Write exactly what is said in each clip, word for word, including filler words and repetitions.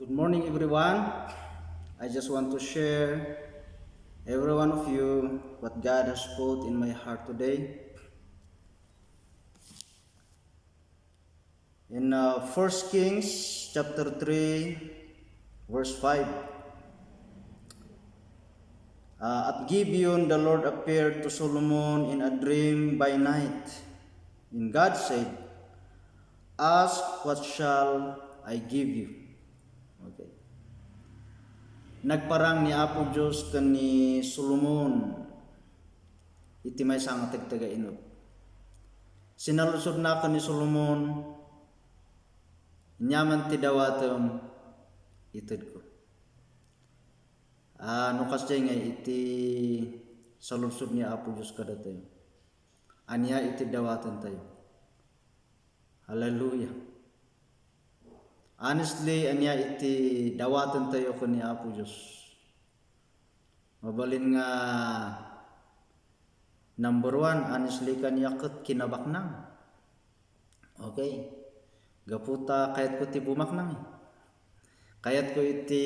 Good morning, everyone. I just want to share every one of you what God has put in my heart today. In uh, First Kings chapter three, verse five. Uh, at Gibeon, the Lord appeared to Solomon in a dream by night. And God said, "Ask what shall I give you." Okay. Nagparang ni Apo Dios ken ni Solomon iti maysa nga tegtegainep. Sinaludsodna ken ni Solomon, "Ania man ti dawatem, itedko." Ah, no kasdiay nga iti saludsod ni Apo Dios kadatayo, ania iti dawatentayo? Hallelujah. Honestly, ania iti dawatentayo ken ni Apo Dios? Mabalin nga number one, honestly, kaniak ket kinabaknang. Okay. Gapu ta kayatko ti bumaknang. Kayatko iti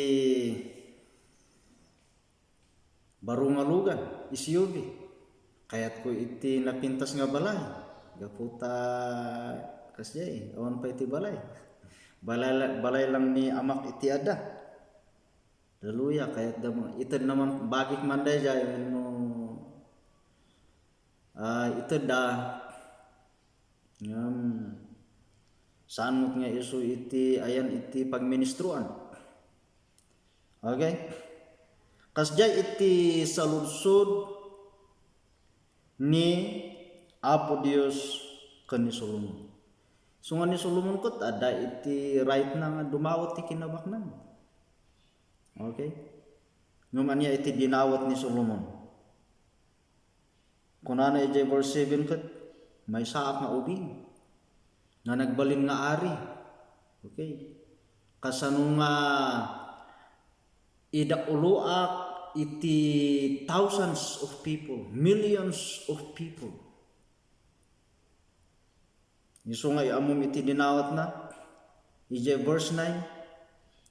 baro nga lugan, S U V. Kayatko iti napintas nga balay. Gapu ta kasdiay, awan pay ti balay. Balay, balay lang ni amak iti adda. Hallelujah, kayatda mo. Itedna man, bagik man daydiay, no, ah, itedda. Ngem, saan met nga isu iti, ayan, iti pagministroan. Okay? Kasdiay iti saludsod ni Apo Dios ken ni Solomon. Isu nga ni Solomon ket adda iti right na nga dumawat ti kinabaknang. Okay? Ngem ania iti dinawat ni Solomon? Kunana idiay verse seven ket, "Maysaak nga ubing nga nagbalin nga ari." Okay. Kasano nga idauloak iti thousands of people, millions of people. Isu nga iammom iti dinawatna, idiay verse nine,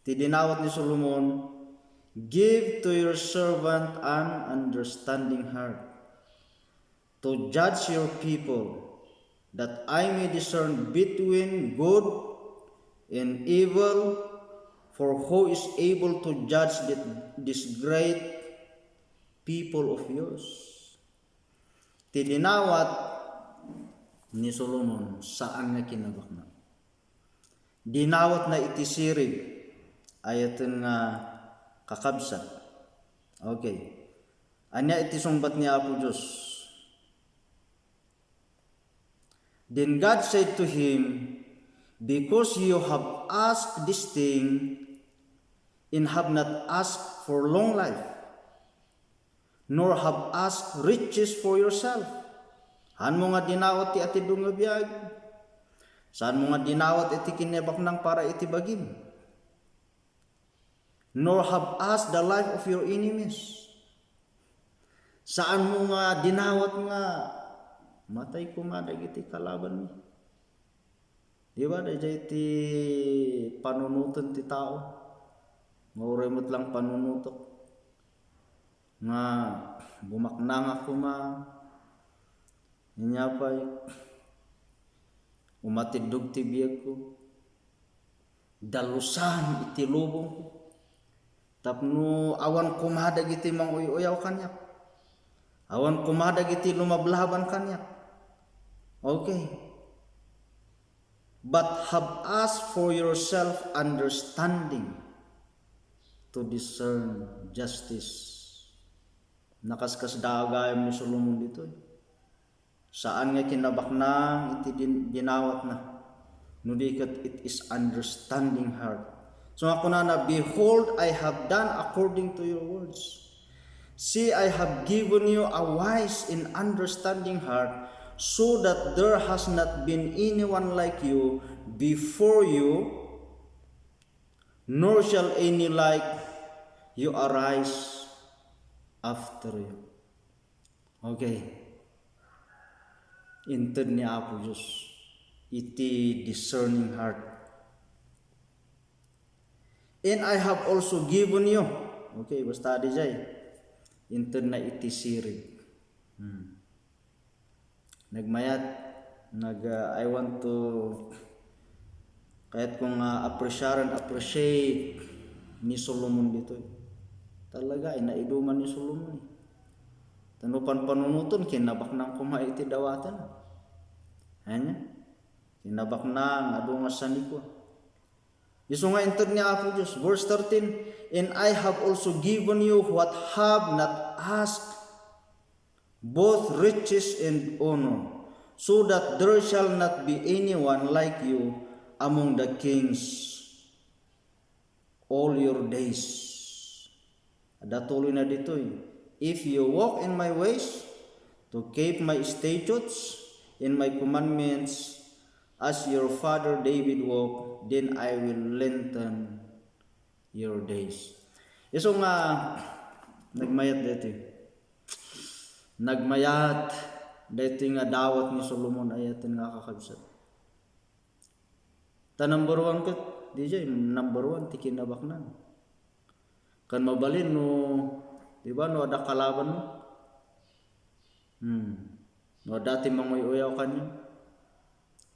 ti dinawat ni Solomon, "Give to your servant an understanding heart to judge your people, that I may discern between good and evil, for who is able to judge thi-, this great people of yours?" Ti dinawat ni Solomon, saan nga kinabaknang. Dinawatna iti sirib, ayaten nga kakabsat. Okay. Ania iti sungbat ni Apo Dios? Then God said to him, "Because you have asked this thing and have not asked for long life, nor have asked riches for yourself." Saanmo nga dinawat ti atiddog nga biag. Saanmo nga dinawat iti kinabaknang para iti bagim. "Nor have asked the life of your enemies." Saanmo nga dinawat nga matay koma dagiti kalabanmi. Di ba, daydiay ti panunoten ti tao? Nga uray met lang panunotek nga bumaknangak koma, inya pay, umatiddog ti biagko, dalusan iti lubongko, tapno awan koma dagiti manguy-uyaw kaniak, awan koma dagiti lumablaban kaniak. Okay. But have asked for yourself understanding to discern justice. Nakaskasdaaw gayam ni Solomon ditoy. Saan nga kinabaknang iti din-, dinawatna. No di ket, it is understanding heart. So nga kunana, "Behold, I have done according to your words. See, I have given you a wise and understanding heart, so that there has not been anyone like you before you, nor shall any like you arise after you." Okay. Inted ni Apo Dios iti discerning heart. And I have also given you. Okay, basta dijay. Intedna iti sirib. Hmm. Nagmayat, nag, ah, I want to, kayat ko nga appreciate and appreciate ni Solomon ditoy. Talaga, ay naiduman ni Solomon eh. Tano panpanunuton, kinabaknang kuma iti dawatan. Anya? Kinabaknang, adu nga sanikua. Isu nga inted ni Apo Dios, verse thirteen, "And I have also given you what have not asked, both riches and honor, so that there shall not be anyone like you among the kings all your days." Adda tuloy na ditoy, "If you walk in my ways, to keep my statutes and my commandments, as your father David walked, then I will lengthen your days." Isu nga nagmayat daytoy. Nagmayat daytoy nga dawat ni Solomon, ayaten nga kakabsat. Ta number one ket, dijay, number one ti kinabaknang. Kan mabalin no, di ba, no adda kalabanmo? Hmm. No adda ti manguy-uyaw kaniam.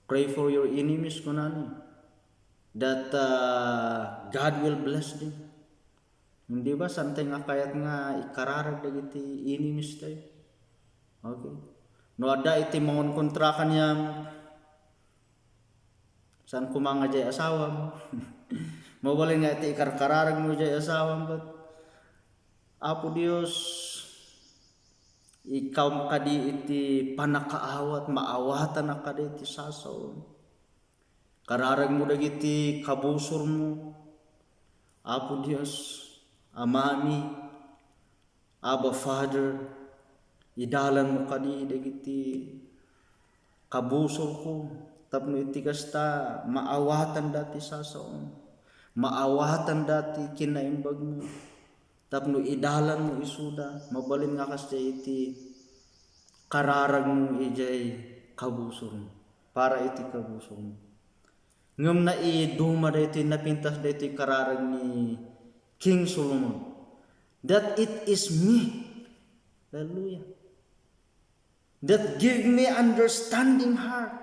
"Pray for your enemies," kunana. That, uh, God will bless them. Di ba, saan tayo nga kayat nga ikararag dagiti enemies tayo? Okay. No adda iti mangonkontra kaniam, saan kuma nga jay asawam? Mabalin nga iti ikarkararag mo jay asawam, but Apo Dios, ikaw kadi iti panakaawat, maawatan kadi iti sasaom. Kararag mo dagiti kabusormo. Apo Dios, Amami, Abba Father, idalan mo kadi dagiti kabusorko, tapno iti kasta, maawatan dati sasaom, maawatan dati kinaimbagmo, tapno idalan mo isuda, mabalin nga kasta iti kararag mo idiay kabusormo, para iti kabusormo. Ngem naiduma daytoy, napintas daytoy kararag ni King Solomon, that it is me. Hallelujah. That give me understanding heart.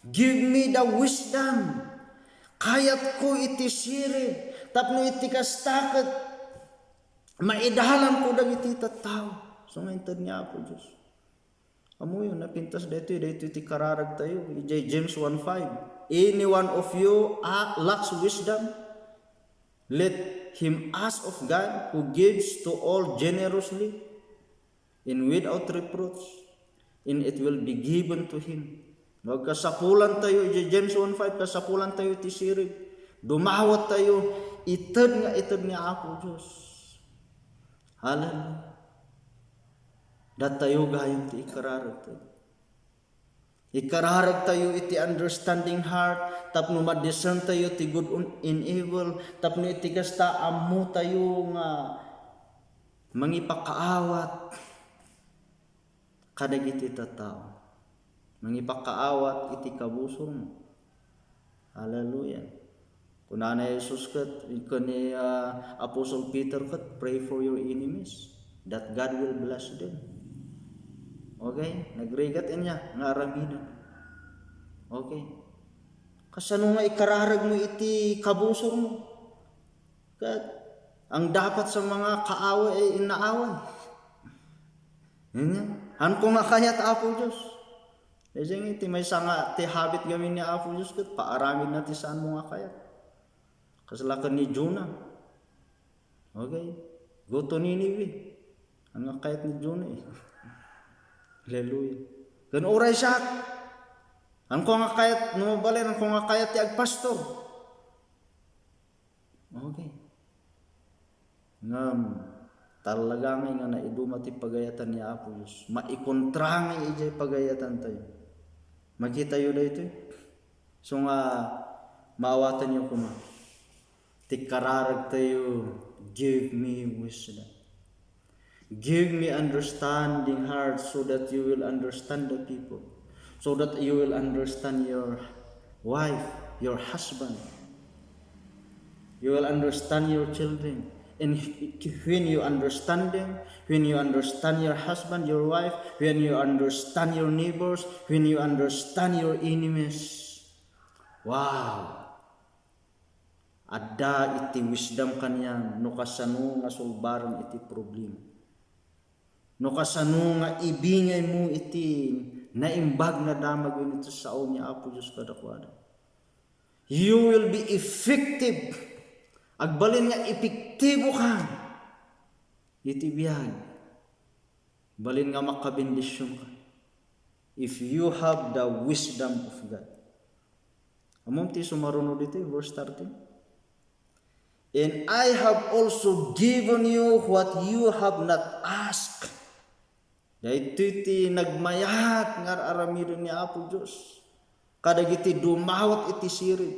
Give me the wisdom. Kayatko iti sirib. Tapno iti kasta ket maidalanko dagiti tattao. So nga inted ni Apo Dios. Ammoyo, napintas daytoy, daytoy ti kararag tayo. Idiay James one five, "Any one of you, ah, lacks wisdom, let him ask of God, who gives to all generously and without reproach, and it will be given to him." No, kasapulan tayo, idiay James one five, kasapulan tayo ti sirib. Dumawat tayo, ited nga ited ni Apo Dios. Hallelujah. Datayo gayam ti ikararag tayo. Ikararag tayo iti understanding heart, tapno ma-discern tayo ti good un-, and evil, tapno iti kasta, ammo tayo nga mangipakaawat kadagiti tattao. Mangipakaawat iti kabusormo. Hallelujah. Kunana Jesus ket, ken ni, ah, Apostle Peter ket, "Pray for your enemies, that God will bless them." Okay? Nagrigat inya nga aramiden. Okay. Kasano nga ikararag mo iti kabusormo? Ket ang dapat sa mga kaaway ay inaaway. Amen. Hanko nga kayat, Apo Dios. Idiay iti maysa nga ti habit gamin ni Apo Dios ket paaramidna ti saanmo nga kayat. Kasla ken ni Jonah. Okay? Go to Nineveh. Ania nga kayat ni Jonah eh. Hallelujah. Ken uray siak. Hanko nga kayat, no mabalin, hanko nga kayat ti agpastor. Okay. Ngem, talaga ngay nga naiduma ti pagayatan ni Apo Dios. Maikontra ngay idiay pagayatan tayo. Makitayo daytoy. So nga, maawatanyo koma. Ti kararag tayo, "Give me wisdom. Give me understanding heart so that you will understand the people, so that you will understand your wife, your husband." You will understand your children. And when you understand them, when you understand your husband, your wife, when you understand your neighbors, when you understand your enemies, wow! Adda iti wisdom kaniam no kasano nga sulbaren iti problema. No kasano nga ibingaymo iti naimbag nga damag wenno iti sao ni Apo Dios kadakuada. You will be effective. Agbalin nga epektibo ka iti biag. Balin nga makabendision ka if you have the wisdom of God. Ammom ti sumaruno ditoy, verse thirteen. "And I have also given you what you have not asked." Daytoy ti nagmayat nga ar-aramiden ni Apo Dios kadagiti dumawat iti sirib.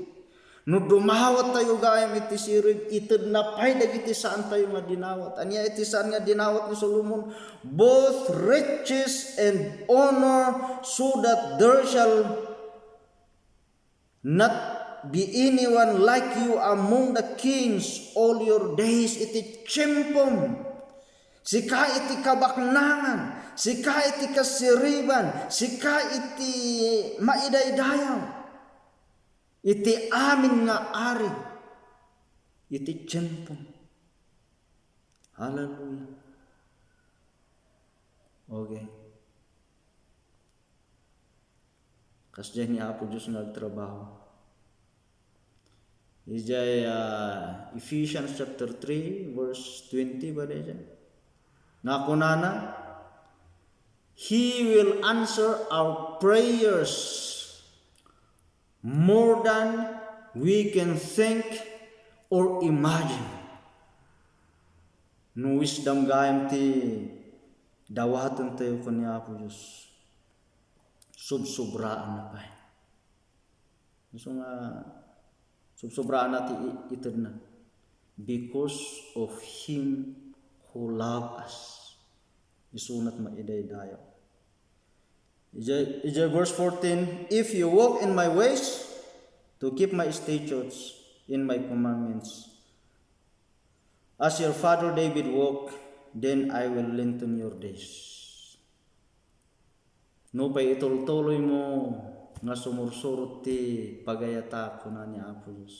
No dumawat tayo gayam iti sirib, itedna pay dagiti saan tayo nga dinawat. Ania iti saan nga dinawat ni Solomon? "Both riches and honor, so that there shall not be anyone like you among the kings all your days." Iti tiempom, sika iti kabaknangan, sika iti kasiriban, sika iti maidaydayaw, iti amin nga ari, iti tiempom. Hallelujah. Okay. Kasdiay ni Apo Dios nga agtrabaho. Idiay, ah, Ephesians chapter three, verse twenty ba daydiay? Nga kunana, "He will answer our prayers more than we can think or imagine." No wisdom gayam ti dawaten tayo ken ni Apo Dios, subsobraan na pay. Isu nga subsobraan na ti i-, itedna. "Because of Him who loved us." Isu met maidaydayaw. Idiay, idiay verse fourteen, "If you walk in my ways, to keep my statutes in my commandments, as your father David walked, then I will lengthen your days." Nupay itultuloymo nga sumursurot ti pagayatak, kuna ni Apo Dios,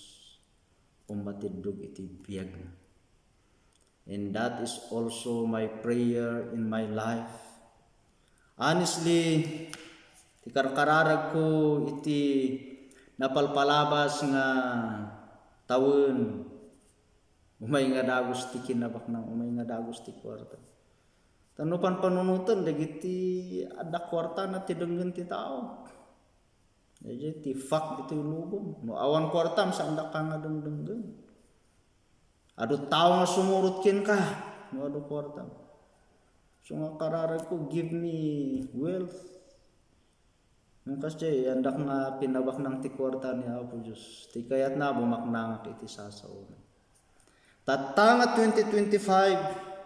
ummatiddog iti biagmo. And that is also my prayer in my life. Honestly, ti karkararagko iti napalpalabas nga tawen, umay nga dagus ti kinabaknang, umay nga dagus ti kuarta. Ta no panpanunoten, dagiti adda kuartana ti denggen ti tao. Daydiay ti fact ditoy lubong. No awan kuartam, saandaka nga dengdenggen. Adu tao nga sumurot kenka no adu kuartam. So nga kararagko, "Give me wealth." Ngem kasdiay, andak nga pinabaknang ti kuarta ni Apo Dios. Ti kayatna, bumaknangak iti sasaona. Tatta nga twenty twenty-five,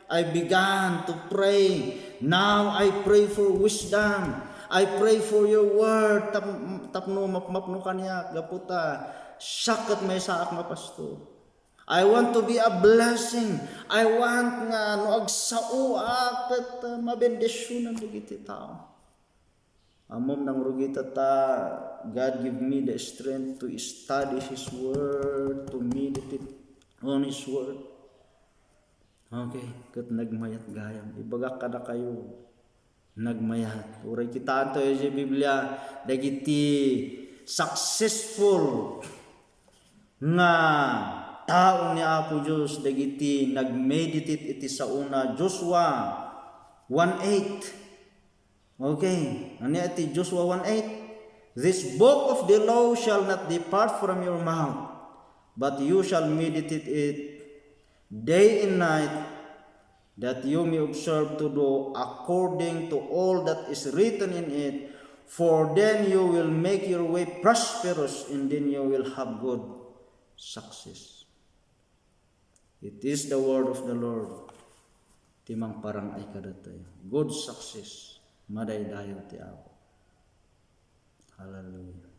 I began to pray. Now I pray for wisdom. I pray for your word. Tap-, tapno mapmapno kaniak, gapu ta siak ket maysaak nga pastor. I want to be a blessing. I want nga no agsaoak ket, uh, mabendisionan dagiti tao. Ammom, nangrugita ta, God give me the strength to study His Word, to meditate on His Word. Okay, ket nagmayat gayam. Ibagak kadakayo, nagmayat. Uray kitaento idiay Biblia, dagiti successful nga tao ni Apo Dios, dagiti nagmeditate iti saona. Joshua one eight. Okay, ania iti Joshua one eight? "This book of the law shall not depart from your mouth, but you shall meditate it day and night, that you may observe to do according to all that is written in it. For then you will make your way prosperous, and then you will have good success." It is the word of the Lord. Ti mangparang-ay kadatayo. Good success. Madaydayaw ti Apo. Hallelujah.